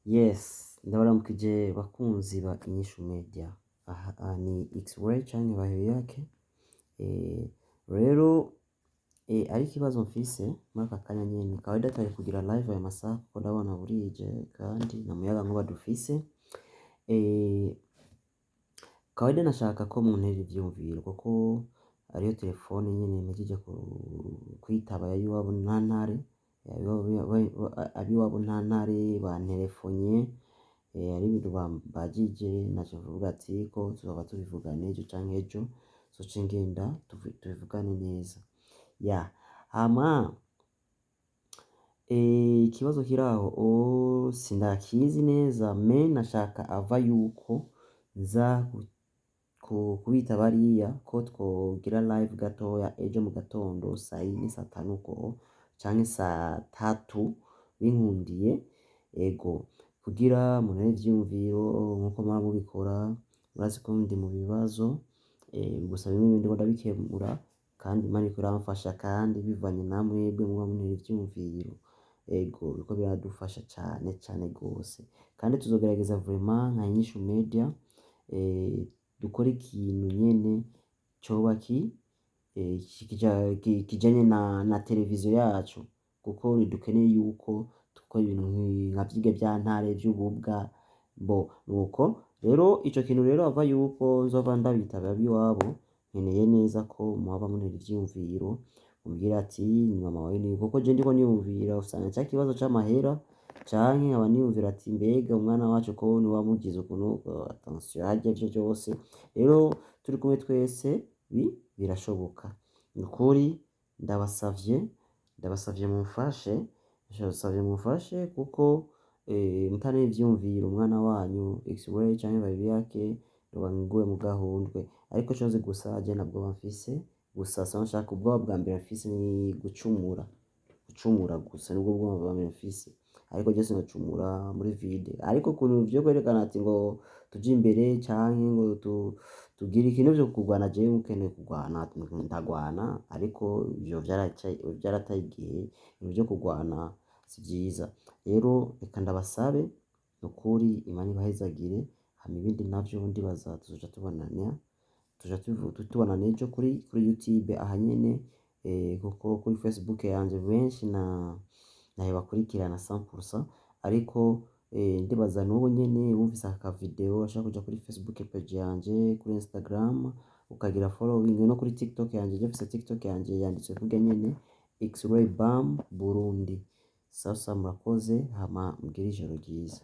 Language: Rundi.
Yes, ndabaramukije bakunzi ba Inyishu Media. Aha ni X-Ray canke Bahebiyake. Rero ari ikibazo mfise muri aka kanya nyene. Kawaida twari kugira live aya masaha kuko ndabona burije kandi nta muyagankuba dufise. Kawaida nashaka ko muntera ivyiyumviro kuko ariyo telefone nyene mpejeje kwitaba ya Iwabo nta ntare, abiwabo nta ntare banterefonye, hari ibintu bambajije naca mvuga ati ko tuzoba tubivugana ejo canke ejo nzoce ngenda tubivugane neza. Ya hama ikibazo kiri aho sindakizi neza, mais nashaka ava yuko nza kubita bariya ko twogira live gatoya ejo mu gatondo sayine, satanu uko canke 3:00 binkundiye, ego, kugira muntere ivyiyumviro nkuko mwama mubikora. Murazi ko ndi mu bibazo, gusa bimwe ndiko ndabikemura kandi Imana iriko iramfasha kandi bivanye na mwebwe muba muntera ivyiyumviro, ego, biriko biradufasha cane cane gose. Kandi tuzogerageza vraiment nka Inyishu Media, dukore ikintu nyene coba kijanye na televiziyo yacu, kuko ntidukeneye yuko dukora ibintu nka vyirya vya ntare vy'ububwa. Bo nuko rero ico kintu rero ava yuko nzova ndabitaba abiwabo, nkeneye neza ko muhava muntera ivyiyumviro, mumbwira ati ni mama wawe ni kuko je ndiko niyumvira usanga ca kibazo c'amahera, canke nkaba niyumvira ati mbega umwana wacu ko niwe wamugize ukuntu. Attention, harya ivyo vyose rero turi kumwe twese birashoboka. Nukuri ndabasavye, ndabasavye mumfashe, ndabasavye mumfashe kuko mutanteye ivyiyumviro umwana wanyu X-Ray canke Bahebiyake noba nguwe mu gahundwe. Ariko ico nzi gusa, je nta bwoba mfise, gusa nshaka ubwoba bwa mbere mfise ni gucumura, gucumura gusa nibwo bwoba bwa mbere mfise, ariko je sinocumura muri vide. Ariko ukuntu vyo kwerekana ati ngo tuje imbere canke ngo tugire ikintu vyo kurwana, jewe ukeneye kurwana ndagwana, ariko ivyo vyarataye igihe. Ibintu vyo kurwana si vyiza. Rero reka ndabasabe nukuri, Imana ibahezagire. Hama ibindi navyo ndibaza tuzoca tubonana, tuja tubonana ejo kuri YouTube aha nyene, kuko kuri Facebook yanje benshi na ntayo bakurikirana 100%. Ariko ndibaza n'ubu nyene wumvise aka video ashaka kuja kuri Facebook page yanje, kuri Instagram ukagira following, no kuri TikTok yanje. Je mfise TikTok yanje yanditswe kurya nyene, X-Ray Bam Burundi. Sasa murakoze, hama mugire ijoro ryiza.